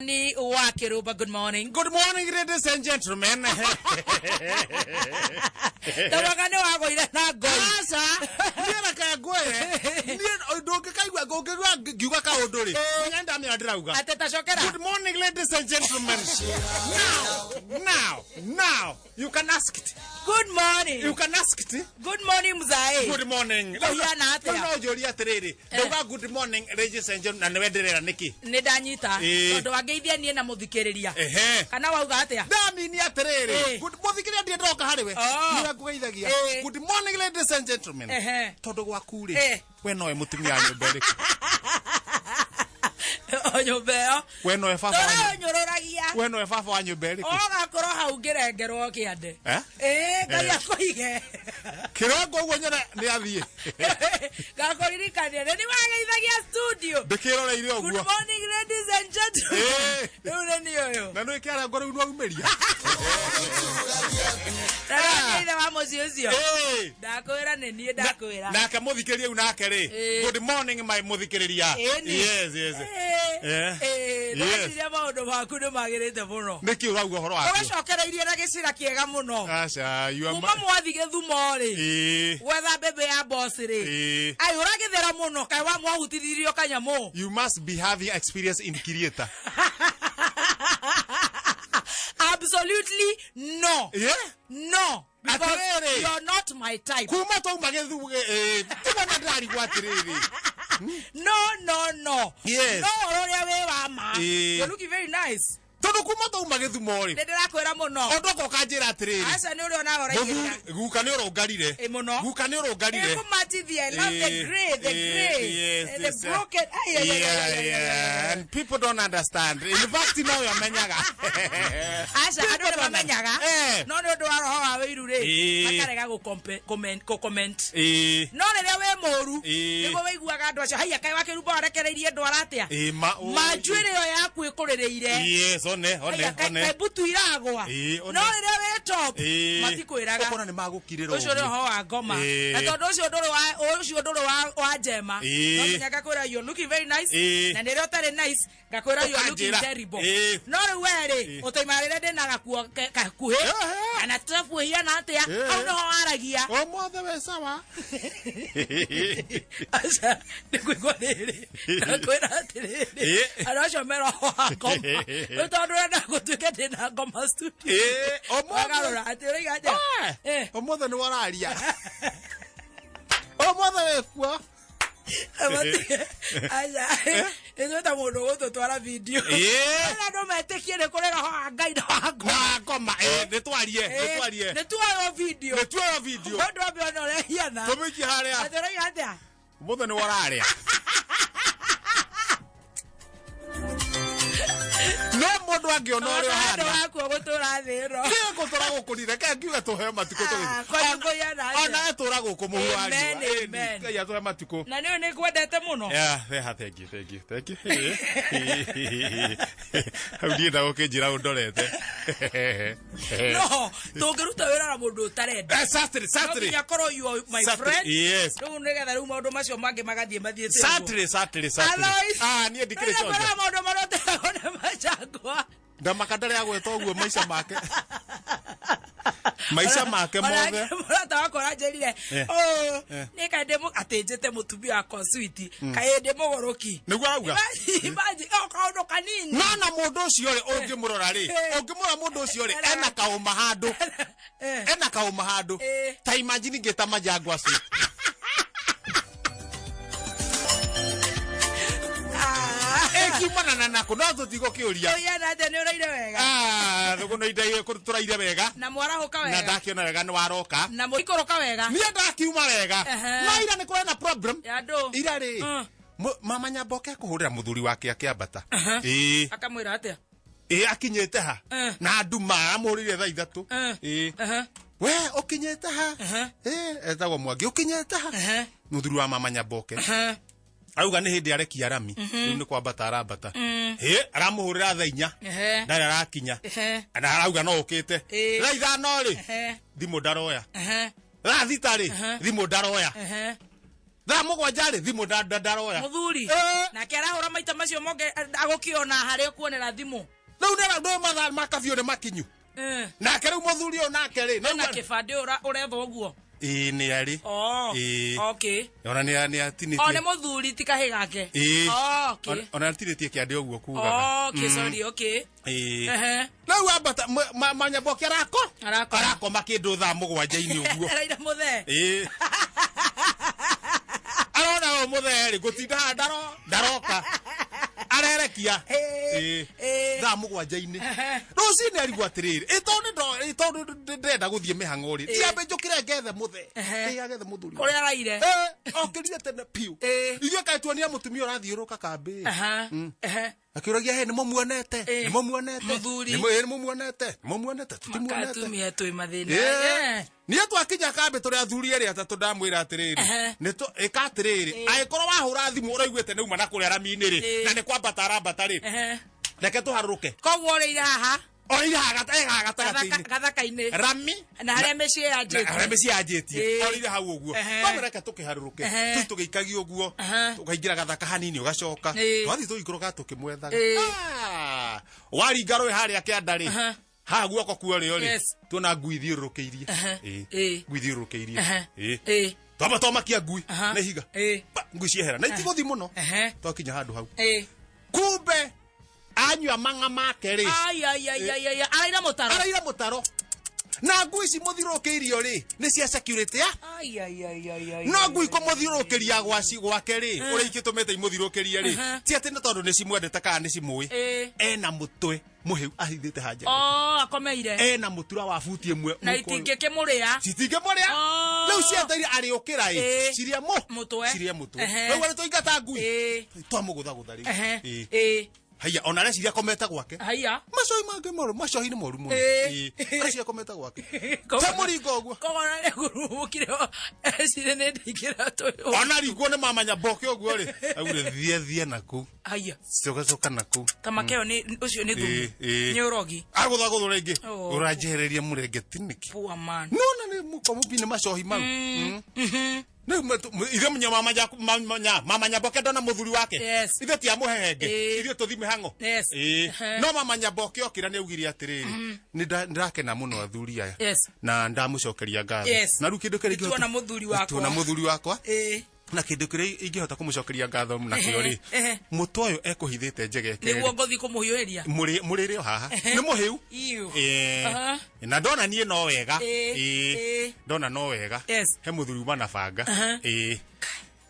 Ni wa Kiruba, good morning. Good morning, ladies and gentlemen. Tawaga nĩ wagũire na ngoi. Aca, niĩ reke ngwĩre, niĩ ndũngĩkaigua ngũngĩigua ngiuga kaũndũ rĩ, menya ndamenya ndĩrauga. Atĩ tacokera. Good morning, ladies and gentlemen. Now, you can ask it. Good morning. You can ask it. Good morning mzae. Good morning. Kũhiana atĩa? Rĩu no njũrie atĩrĩrĩ, ndauga good morning, ladies and gentlemen, na nĩwe ndĩrera nĩkĩ? Nĩ ndanyita. Ĩĩ. Tondũ wangeithia niĩ na mũthikĩrĩria. Ehe. Kana wauga atĩa? Ndamini atĩrĩrĩ, Ĩĩ. good mũthikĩrĩria ndirĩ ndoka harĩ we. Oh. Nĩwe ngũgeithagia. Ĩĩ. Good morning, ladies and gentlemen. Ehe. Tondũ gwaku rĩ, Ĩĩ. we nowe mũtumia wa nyũmba ĩrĩkũ? O nyũmba ĩyo. We nowe baba wa nyũmba Tũranyũrũragia. we nowe baba wa nyũmba ĩrĩkũ? Ũgakorwo hau ngĩrengerwo kĩande. Eh? Ĩĩ, Ngai Eh. akũige. Kĩrongo ũguo nyone nĩ athiĩ. Ngakũririkania nĩ wageithagia studio. Ndĩkĩroreire Good ũguo. morning, ladies and gentlemen. Ĩĩ. Rĩu nĩ niĩ ũyũ. Na nĩ kĩarengo rĩu nĩwaumĩria. Na nĩ ithe wa mũciĩ ũcio. Ĩĩ. Ndakwĩra nĩ niĩ ndakwĩra. Nake mũthikĩrĩria rĩu nake rĩ. Ĩĩ. Good morning my mũthikĩrĩria. Ĩni. Yes. Ĩĩ. Eh. Ĩĩ, Yes. ndĩreciria maũndũ maku nĩ magĩrĩte mũno. Nĩkĩ ũrauga ũhoro waku? Ũgacokereirie na gĩcira kĩega mũno. Aca, you are Kuma mwathi gĩthumo rĩ. Ĩĩ. Gwetha mbembe ya boss rĩ. Ĩĩ. Ai ũragĩthera mũno kaĩ wa mwahutithirio kanyamũ. You must be having experience in creator. Absolutely no. Yeah? No. Because Atĩrĩrĩ. you're not my type. Kuma twauma gĩthu tiga na ndĩrarigwo atĩrĩrĩ. No. Yes. No ũhoro ũrĩa wĩ wa ma. Ĩĩ. You're looking very nice. Tondũ kuma twauma gĩthumo rĩ. Nĩ ndĩrakwĩra mũno. Ũndũ ũka ũkanjĩra atĩrĩrĩ. Aca nĩ ũrĩa onawe ũraigĩrĩra. Mũthuri guka nĩ ũrũngarire. Ĩ mũno. Guka nĩ ũrũngarire. Ĩkũmatithia. I love the grey, the grey. Yes, The yes, broken. Ai, ai, ai, ai, Yeah, ai, ai, ai, yeah. ai. And people don't understand. In fact, no amenyaga. Aca andũ nĩ mamenyaga. Eh. No nĩ ũndũ wa roho wa wĩiru rĩ. Ĩĩ. Makarega gũ-comment. Ĩĩ. No rĩrĩa wĩ mũru Ĩĩ. nĩguo wĩiguaga andũ acio haiya kaĩ wakĩrumba warekereirie ndwara atĩa. Ĩĩ, ma- Manjuĩrĩ ĩyo yaku ĩkũrĩrĩire. Yes, one, one, Haiya, one. kaĩ mbutu iragwa. Ĩĩ, one. No rĩrĩa wĩ top Ĩĩ. matikwĩraga. Ũkona nĩ magũkirĩra Ũcio nĩ ũguo. ũhoro wa ngoma. Ĩĩ. Na tondũ ũcio ndũrĩ wa ũcio ndũrĩ wa njema. Ĩĩ. No nginya ngakwĩra you're looking very nice. Ĩĩ. Na rĩrĩa ũtarĩ nice ngakwĩra you're looking Ũkanjĩra. terrible. Ĩĩ. No rĩu we rĩ ũtoima rĩrĩa ndĩna gakuo gakuhĩ Ĩĩ. kana tabu ĩhiana atĩa Ĩĩ. hau nĩho waragia. Ũmũthĩ wĩ sawa. Aca nĩ kũigua rĩrĩ ngakwĩra atĩrĩrĩ Ĩĩ. andũ acio me roho wa ngoma rĩu tondũ ũrenda gũtuĩke ndĩna ngoma studio Ĩĩ, ũmũthĩ- wagarũra atĩ ũraiga atĩa Eh, Eh. Ũmũthĩ nĩ wararia. Ũmũthĩ wĩ kuo. Aca ithuĩ ta mũndũ ũgũtũtwara video Ĩĩ. Rĩrĩa andũ metĩkie nĩ kũrĩ roho wa Ngai na wa ngoma Na ngoma, ĩĩ, nĩ twarie, nĩ twarie. nĩ tuoywo video Nĩ tuoyo video. mũndũ ambe one ũrĩa hiana Tũmĩikie harĩa. atĩ ũraiga atĩa Ũmũthĩ nĩ wararia. No mũndũ angĩona ũrĩa Andũ ũhana. wakuo gũtũra thĩ ĩno Kĩ gũtũra gũkũ ni reke ngiuge tũheo matukũ Ah, tũgĩthiĩ. kwanyu kũhiana atĩa? Ona etũra gũkũ mũhu wa Amen, riũa. Ĩĩ, amen. Ngai atũhe matukũ. Na nĩ ũĩ nĩ ngwendete mũno Yeah, yeah, thank you, thank you, thank you. Hau ndienda gũkĩnjĩra ũndorete. No tũngĩruta wĩra na mũndũ ũtarenda Eh, Saturday, no Saturday. nginya korwo you are my Saturday, friend yes. rĩu nĩgetha rĩu maũndũ macio mangĩ magathiĩ mathiĩte ũguo. Saturday, Saturday, Saturday. Otherwise, Ah, niĩ ndikĩrĩ rĩrĩa conjo. kwĩna maũndũ marĩa ũteragwo nĩ macangwa Ndamaka ndarĩ agweta ũguo maica make. Maica make Ona mothe. mũrata wakwa ũranjĩrire Eh. "Oh, Eh. nĩ kaĩ ndĩ atĩ njĩte mũtumia wakwa switi kaĩ ndĩ mũgũrũki Nĩguo arauga? Imagine, o kaũndũ kanini No na mũndũ ũcio rĩ ũngĩmũrora rĩ, Eh. ũngĩmũrora mũndũ ũcio rĩ, ena kaũma handũ. Eh. Ena kaũma handũ. Eh. Ta imagine ngĩta majangwa acio. Ah. Ĩkiumana na nakũ no tũtigũkĩũria. Ũiana atĩa nĩ ũraire wega Ah, thũgũna indo tũraire wega na mwarahũka na wega ndakiona wega nĩ waroka na mũikũrũka wega niĩ ndakiuma wega Ehe. no ira nĩ kũrĩ na problem ya andũ ira rĩ mama Nyamboke akũhũrĩra mũthuri wake akĩambata ĩĩ akamwĩra atĩa ĩĩ akinyĩte ha Eh. na nduma amũhũrĩire thaa 3 Eh. ĩĩ Ehe. we ũkinyĩte ha Ehe. ĩĩ etagwo Mwangi ũkinyĩte ha Ehe. mũthuri wa mama Nyamboke Ehe. auga nĩ hĩndĩ arekia rami rĩu nĩ kwambata arambata ĩ aramũhũrĩra thaa 4 Ehe. ndarĩ arakinya Ehe. na arauga no ũkĩte Ĩĩ. thaa 5 rĩ Ehe. thimũ ndaroya Ehe. thaa 6 rĩ Ehe. thimũ ndaroya Ehe. Thaa 7 rĩ, thimũ ndaroya. Mũthuri. Eh. Nake arahũra maita macio monge agũkĩona harĩa ũkuonera thimũ. Rĩu nĩ ndũĩ mathaa ma kabiũ nĩ makinyu. Eh. Nake rĩu mũthuri ũyũ nake rĩ, Na kĩbandĩ ũretha ũguo. Ĩĩ, nĩ arĩ. Oh. Ĩĩ. Okay. Ona nĩ atinĩtie. O nĩ mũthuri ti kahĩ gake. Ĩĩ. Oh, okay. Ona atinĩtie kĩande ũguo kugaga. Okay, sorry, okay. Ĩĩ. Ehe. Rĩu ambata Manyamboke arako Arakoma. arakoma kĩndũ thaa 7-inĩ ũguo. Araira mũthee. Ĩĩ. Arona ũyũ mũthee rĩ, ngũtinda haha ndaroka. Arerekia. Ĩĩ. Ĩĩ. Ĩĩ. Thaa 7-inĩ. Ehe. Rũcinĩ arigwo atĩrĩrĩ, ĩ tondũ nĩ tondũ ndĩrenda gũthiĩ mĩhang'o rĩ, Ĩĩ. tiambe njũkĩre ngethe mũthee. Ehe. Ĩĩ, agethe mũthuri. Kũrĩa araire. Ĩĩ, okĩrire tene biũ. Ĩĩ. Ithuĩ kaĩ tuonire mũtumia ũrathiũrũrũka kambĩ. Aha. Ehe. Akĩũragia, he, nĩmũmuonete? Ĩĩ. Nĩmũmuonete? Mũthuri. Nĩmũmuonete? Nĩmũmuonete? Tũtimuonete. Makatumia twĩ mathĩna. Ĩĩ. Eh. Niĩ twakinya kambĩ tũrĩ athuri erĩ atatũ ndamwĩra atĩrĩrĩ, Ehe. ĩka atĩrĩrĩ, angĩkorwo wahũra thimũ ũraiguĩte nĩuma na kũrĩa rami-inĩ rĩ, Ĩĩ. na nĩ kwambata arambata rĩ, Ehe. reke tũharũrũke. Koguo ũrĩire haha Orĩire haha haha gatagatĩ-inĩ. gathaka-inĩ. Rami Na harĩa mĩciĩ na yanjĩtie. harĩa mĩciĩ yanjĩtie. Ĩĩ. Orĩire hau ũguo. Ehe. Twambe reke tũkĩharũrũke. Ehe. Tũthiĩ tũgĩikagia ũguo. Ehe. Tũkaingĩra gathaka hanini ũgacoka. Ĩĩ. Twathiĩ tũgĩikũrũka tũkĩmwethaga. Ĩĩ. Ah, waringa rũĩ harĩa kĩanda rĩ, Ehe. haha guoko kuo rĩo rĩ, Yes. tuona ngui ithiũrũrũkĩirie. Ehe. Ĩĩ. Ĩĩ. Ngui ithiũrũrũkĩirie. Ehe. Ĩĩ. Ĩĩ. Twamba twamakia ngui Aha. na ihiga. Ĩĩ. Pa, ngui ciehera na itigũthiĩ mũno. Ehe. Twakinya handũ hau. Ĩĩ. Kumbe anyua mang'a make rĩ, Ai ai ai ai ai araira mũtaro. araira mũtaro. Na ngui ici mũthiũrũrũkĩirio rĩ, nĩ cia security ya? Ai ai ai ai ai. No ngui kũmũthiũrũrũkĩria gwake rĩ, ũrĩa ikĩtũmĩte imũthiũrũrũkĩrie rĩ, Aha. ti atĩ nĩ tondũ nĩ cimwendete kana nĩ cimũĩ. Ĩĩ. Ena mũtwe mũhĩu ahithĩte haja. Oh, akomeire. Ena mũtura wa buti ĩmwe. Na mũkũyũ. itingĩkĩmũrĩa. Citingĩmũrĩa. Oh. Rĩu cieteire arĩũkĩra ĩ, Ĩĩ. cirĩe mũ. Mũtwe. Cirĩe mũtwe. Ehe. Rĩu arĩ tũingata ngui. Ĩĩ. Twamũgũthagũtha rĩu. Ehe. Ĩĩ. Ĩĩ. Haiya, ona areciria akomete gwake. Haiya. Macohi mangĩ moru, macohi nĩ moru mũno. Ĩĩ. Ĩĩ. Areciria akomete gwake. Ta mũringo ũguo. Koguo ona nĩ ngurumũkire ecire nĩ ndaingĩra tũyũ. Ona ringwo nĩ mamanya mboke ũguo rĩ. Augire thiĩ thiĩ na kũu. Haiya. Coka coka na kũu. Tamake ĩyo nĩ ũcio nĩ thumu. Ĩĩ, ĩĩ. Nĩ ũrogi. Agũthagũthwo rĩngĩ. Oh. Ũranjehereria mũrengeti nĩkĩ? Poor man. Nona nĩ mũkomu nĩ macohi mau. Rĩu ithuĩ mama Nyamboke ndona mũthuri wake. Yes. Ithuĩ ti a mũhehenge. Ĩĩ. Ithuĩ tũthi mĩhang'o. Yes. Ĩĩ. Ehe. No mama Nyamboke okĩra nĩ augire atĩrĩrĩ, nĩ ndĩrakena mũno athuri aya. Yes. Na ndamũcokeria ngatho. Yes. Na rĩu kĩndũ kĩrĩa Nĩtuona mũthuri wakwa. Nĩtuona mũthuri wakwa. Ĩĩ. Na kĩndũ kĩrĩa ingĩhota kũmũcokeria ngatho nakĩo rĩ, Ehe. mũtwe ũyũ ekũhithĩte njegeke Nĩguo rĩ, ngũthiĩ kũmũhiũhĩria. mũrĩre o haha. Nĩ mũhĩu. Iu. Ĩĩ. Aha. Na ndona niĩ no wega. Ĩĩ. Ĩĩ. Ĩĩ. Ndona no wega. Yes. He mũthuri uma na banga. Aha. Ĩĩ.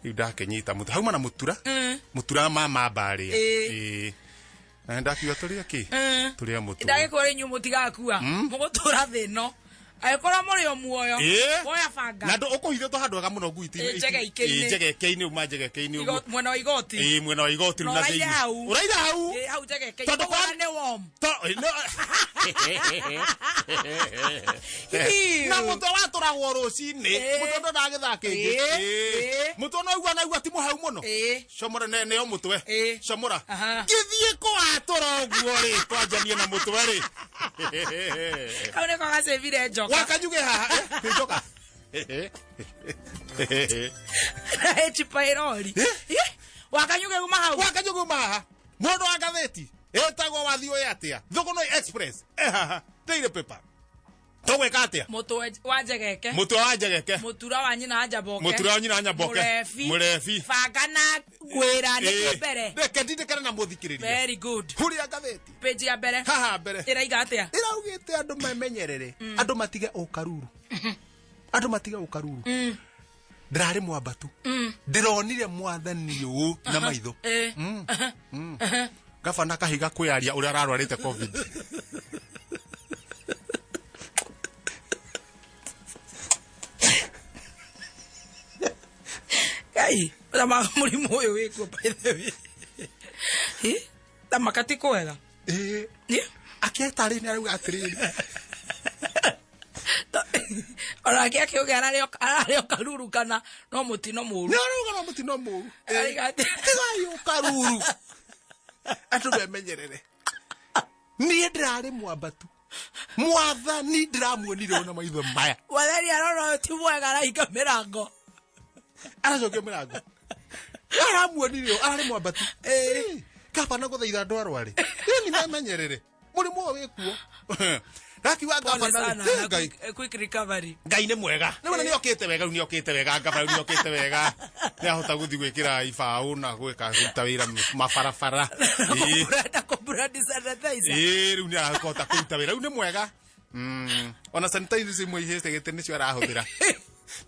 Rĩu ndakĩnyita mũtu. Hauma na mũtura. Mm. Mũtura mama mbarĩa. Ĩĩ. Ĩĩ. Na ndakiuga tũrĩe kĩ? Mm. Tũrĩe mũtu. Ndagĩkorwo inyuĩ mũtigakua. Mũgũtũra thĩ ĩno. Angĩkorwo mũrĩ o muoyo. Ĩĩ. Woya banga. Na ndũ ũkũhithĩtwo handũ hega mũno ngui Ĩĩ, njegeke-inĩ. Ĩĩ, njegeke-inĩ uma njegeke-inĩ ũguo. Mwena wa igoti. Ĩĩ, mwena wa igoti rĩu Na na ũraire thĩinĩ. hau. Ũraire hau. Ĩĩ, hau njegeke-inĩ. Tondũ Koguo kwa- nĩ warm. Na mũtwe watũragwo rũcinĩ. Ĩĩ. Mũtwe ndona gĩthaa kĩngĩ. Ĩĩ. Ĩĩ. Ĩĩ. Mũtwe no igua na igua ti mũhau mũno. Ĩĩ. Comora neo mũtwe. Ĩĩ. Comora. Aha. Ngĩthiĩ kũwatũra ũguo rĩ, twanjanie na mũtwe rĩ. Kau nĩko gacĩbire njoka. Wakanyuge haha, nĩ njoka. H pylori. Eh? Ĩ, Wakanyuge kuma hau. Wakanyuge uma haha. Mũndũ wa ngathĩti ĩtagwo wathiĩ ũyũ atĩa? Thũgũnũi Express. Eh haha. Daily paper. Tũgwĩka atĩa? Mũtwe wa njegeke. Mũtwe wa njegeke. Mũtura wa nyina wa Njamboke. Mũtura wa nyina wa Nyamboke. Mũrebi. Mũrebi. Banga na ngwĩra nĩkĩo mbere. Reke ndindĩkane na mũthikĩrĩria. Very good. Huria ngathĩti. Page ya mbere. Haha mbere. Ĩraiga atĩa? Ĩraugĩte andũ memenyerere. Andũ matige ũkaruru. Andũ matige ũkaruru. Ndĩrarĩ mwambatu. Ndĩronire mwathani ũũ na maitho. Ĩĩ. Gabana Kahiga kwĩyaria ũrĩa ararwarĩte COVID. Ngai, tama mũrimũ ũyũ wĩkuo by the way. Ĩ, thamaka ti kwega. Ĩĩ. Ĩ, Akĩetarĩ nĩ arauga atĩrĩrĩ. Onake akĩũge ararĩ o karuru kana no mũtino mũru. Nĩ arauga no mũtino mũru. Arauga Tigai ũkaruru. Andũ memenyerere. Niĩ ndĩrarĩ mwambatu. Mwathani ndĩramuonire ona maitho maya. Mwathani arona ũyũ ti mwega arahinga mĩrango. Aracokia mũrango. Aramuonire ũũ, ararĩ mwambatu. Gabana gũthaitha andũ arware. Ĩni memenyerere. Mũrimũ ũyũ wĩkuo. Ndakiuga Pole gabana sana rĩ, na Ngai. quick recovery. Ngai nĩ mwega. Nĩ wona nĩokĩte wega, rĩu nĩokĩte wega, ngaba rĩu nĩokĩte wega. Nĩahota gũthiĩ gwĩkĩra ibaũ na gwĩka kũruta wĩra mabarabara. Ĩĩ. Na kũbrandi sanitizer. Ĩĩ, rĩu nĩarahota kũruta wĩra. Rĩu nĩ mwega. Ona sanitizer imwe ihĩte gĩtĩ nĩcio arahũthĩra.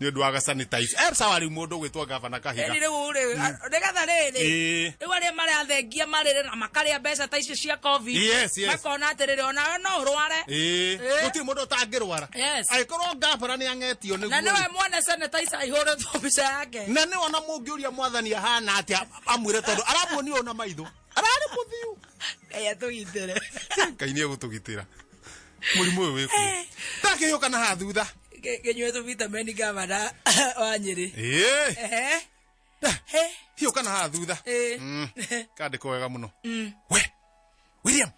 Nĩ ũndũ wa ga sanitize. Sawa rĩu mũndũ ũgwĩtwo gavana Kahiga. Ĩni rĩu rĩ, nĩgetha rĩrĩ, Ĩĩ. rĩu arĩa marathengia marĩre na makarĩa mbeca ta icio cia COVID, Yes. makona atĩrĩrĩ, onawe no ũrware. Ĩĩ. Ĩĩ. Gũtirĩ mũndũ ũtangĩrwara. Yes. Angĩkorwo gavana nĩ ang'etio Na nĩguo. nĩwe mwene sanitizer aihũrĩtwo mbica yake. Na nĩ ona mũngĩũria mwathani ahana atĩa amwĩre tondũ aramuonire ona maitho. Ararĩ mũthiu. Ngai atũgitĩre. Ngai nĩ egũtũgitĩra. Mũrimũ ũyũ wĩkuo. Ndakĩhĩũka na haha thutha. Kĩnyue tũ vitamin gavana wa Nyĩrĩ. Ĩĩ. Ehe. He. Hiũka na haha thutha. Ĩĩ. Kandĩko wega mũno. We. William.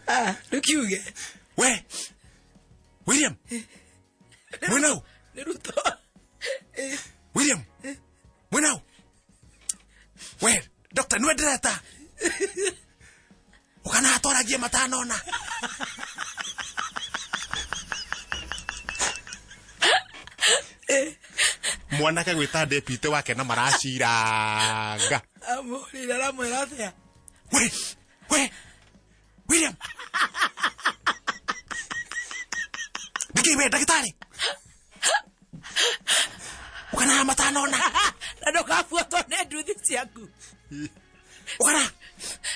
Ah, ndũkiuge. We. William. Mwenau. Nĩ Ruto. Ĩĩ. William. Mwenau. We, doctor nĩwe ndĩreta. Ũkana atwaragie matanona. Mwanake gwĩta deputy wake na maraciranga. Amũhũrĩire aramwĩra atĩa? We, we, William. Nĩkĩ we ndagĩtarĩ? Ũkana matanona. Na ndũkabuatwo nĩ nduthi ciaku. Ũkana.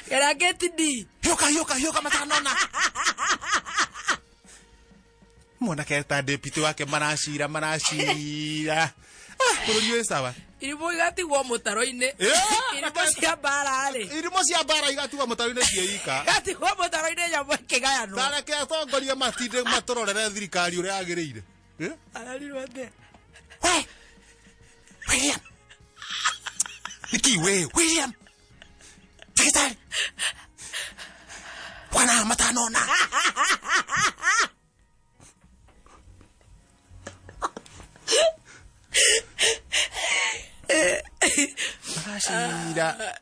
Gera gate D. Hiũka, hiũka, hiũka matanona. Mwanake ta deputy wake maracira, maracira. Bũrũri wĩ sawa. Irimũ igatigwo mũtaro-inĩ. Irimũ cia mbara rĩ. Irimũ cia mbara igatigwo mũtaro-inĩ ciĩ ika. Igatigwo mũtaro-inĩ nyamũ ĩkĩgayanwo. Tareke atongoria matinde matũrorere thirikari ũrĩa yagĩrĩire. Ararirwo atĩa? We, William. Nĩkĩ we, William. Ndagĩtarĩ. Wana matanona. Maracira.